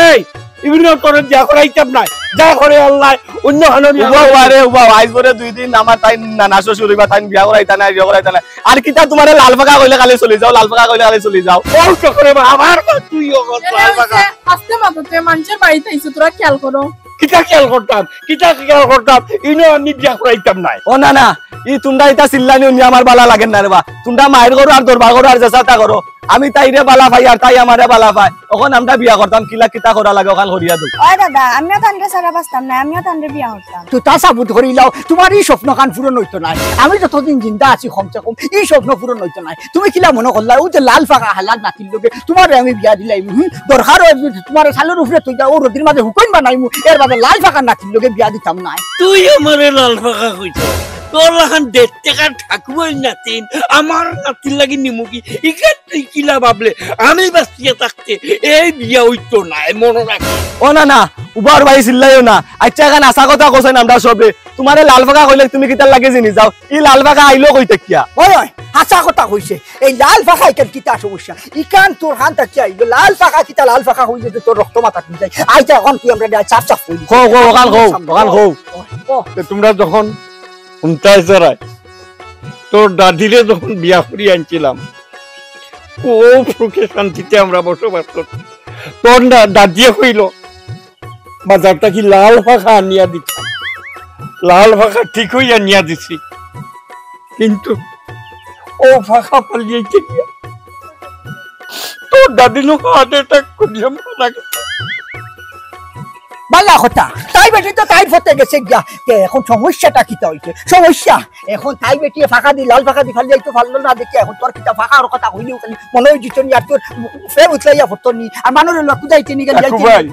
এই, ইবনে তোরে যা করাইতাম না, যা করে আল্লাহ, অন্য হানো নিয়ে উবা, উবা রে, উবা, আইজ করে দুই দিন আমার তাই নানা শ্বশুর অইবা, তাই বিয়া করাইতা না, বিয়া করাইতা না। আর কিতা তোমারে লাল পাখা কইলে খালি চলি যাও, লাল পাখা কইলে খালি চলি যাও। ও চক্রে বা, আবার বা তুই ও কথা লাল পাখা। আস্তে মাতো, তুই মানুষের বাড়িত আইছো, তোরা খেয়াল করো। কিতা খেয়াল করতাম, কিতা খেয়াল করতাম, ইনো আমি বিয়া করাইতাম নাই। ও না না, ই তোমরা ইতা চিল্লানি হুনি আমার বালা লাগের না রে বা। তোমরা মাইর করো আর দরবার করো আর যেতা করো, আমি তাইরে বালা পাই আর তাই আমারে বালা পায়। অখন আমরা বিয়া করতাম, কিলা কিতা করা লাগে অখান করিয়া দেও। ওই দাদা, আমিও তানরে ছাড়া বাঁচতাম না, আমিও তানরে বিয়া করতাম। তুতা সাবুত করিলাও, তোমার ই স্বপ্ন খান পূরণ অইতো নায়। আমি যতদিন জিন্দা আছি কমসে কম ই স্বপ্ন পূরণ অইতো নায়। তুমি কিলা মনো করলায়, অউ যে লাল পাখা হালার নাতির লগে তোমারে আমি বিয়া দিলাইমু, হুম? দরকার অয় যদি তোমারে চালর উপরে থইয়া অউ রইদর মাঝে হুকইন বানাইমু, এর বাদে লাল পাখার নাতির লগে বিয়া দিতাম নায়। তুই আমারে লাল পাখা কইছস? তোর লাখান দেড় টেকার ঠাকুমার নাতিন আমার নাতির লাগি নিমু গি, ইখান তুই কিলা ভাবলে? আমি বাঁচিয়া থাকতে এই বিয়া অইতো নায়, মনো রাখিস। ও না না, উবার ভাই চিল্লাইও না। আচ্ছা, অখন হাছা কথা কছইন আমরা সবে। তোমারে লাল পাখা কইলে তুমি কিতার লাগি জিনি যাও? ই লাল পাখা আইলো কই থাকিয়া? ওই, ওই, হাছা কথা কইছে। এই লাল পাখা ইখান কিতা সমস্যা? ইখান তোর খান থাকিয়া আইলো। লাল পাখা কিতা, লাল পাখা কইলে তো তোর রক্ত মাথাত উঠি যায়। আইচ্ছা, অখন তুই আমরারে সাফ সাফ কই দে। কও, কও, অখান কও, অখান কও। ও, ও। তে তোমরা যখন হুনতায় চাইরায়, তোর দাদিরে যখন বিয়া করি আনছিলাম, খুব সুখে শান্তিতে আমরা বসবাস করতাম। তোর দা-, দাদিয়ে কইলো, বাজার থাকি লাল পাখা আনিয়া দিতাম, লাল পাখা ঠিক অইয়া আনিয়া দিছি, কিন্তু অউ পাখা পালিয়াইতে গিয়া তোর দাদি নু heart attack করিয়া মারা গেছে। বালা কথা, তাই বেটি তো তাইর পথে গেছে গিয়া। তে অখন সমস্যাটা কিতা অইছে? সমস্যা এখন তাই বেটিয়ে ফাঁকা দি, লাল ফাঁকা দি ফালি যাইতো পারলো না, দেখি এখন তোর কিতা ফাঁকা আর কথা কইলেও খালি মনে হয় জিতনি আর তোর ফের উতলাইয়া পড়তো নি, আর মানুষ লোক কুদাইতে নি গেল আকু ভাই,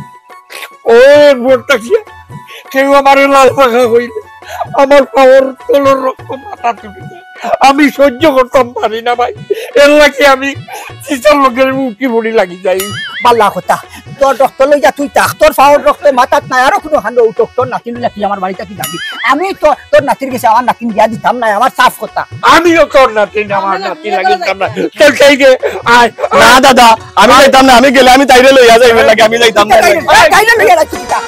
ও বড় থাকিয়া কেউ আমার লাল ফাঁকা কইলে আমার পাওয়ার তলর রক্ত মাথা তুলি যায়। আমি সহ্য করতাম পারি না ভাই, এর লাগি আমি চিতার লোকের উঠি পড়ি লাগি যাই। বালা কথা, তোর রক্ত লইয়া তুই থাক, তোর পাওয়ার রক্ত মাথাত নাই, আরো কোনো হানো উঠোক, তোর নাতি লইয়া তুই আমার বাড়িতে কি যাবি? আমি তো তোর নাতির গেছে আমার নাতিন বিয়া দিতাম না, আমার সাফ কথা। আমিও তোর নাতিন, আমার নাতি লাগিতাম না। তোর সেই যে আয়, না দাদা, আমি যাইতাম না, আমি গেলে আমি তাইরে লইয়া যাইবে লাগে, আমি যাইতাম না। তাইরে লইয়া যাইতাম।